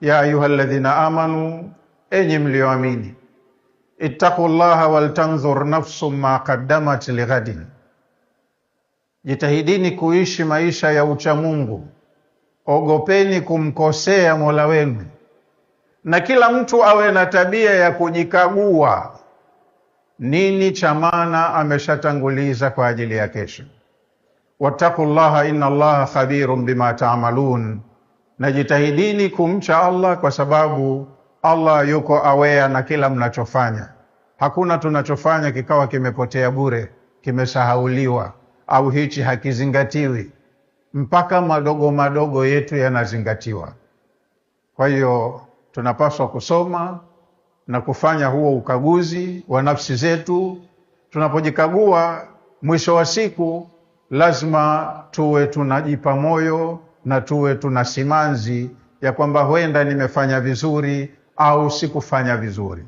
Ya ayuha alladhina amanu, enyi mlioamini, ittaqullaha waltanzur nafsum ma qaddamat lighadin, jitahidini kuishi maisha ya uchamungu, ogopeni kumkosea Mola wenu, na kila mtu awe na tabia ya kujikagua, nini cha maana ameshatanguliza kwa ajili ya kesho. Wattaqullaha inna Allaha khabirun bima taamalun, na jitahidini kumcha Allah kwa sababu Allah yuko aware na kila mnachofanya. Hakuna tunachofanya kikawa kimepotea bure, kimesahauliwa au hichi hakizingatiwi, mpaka madogo madogo yetu yanazingatiwa. Kwa hiyo tunapaswa kusoma na kufanya huo ukaguzi wa nafsi zetu. Tunapojikagua, mwisho wa siku lazima tuwe tunajipa moyo na tuwe tuna simanzi ya kwamba huenda nimefanya vizuri au sikufanya vizuri.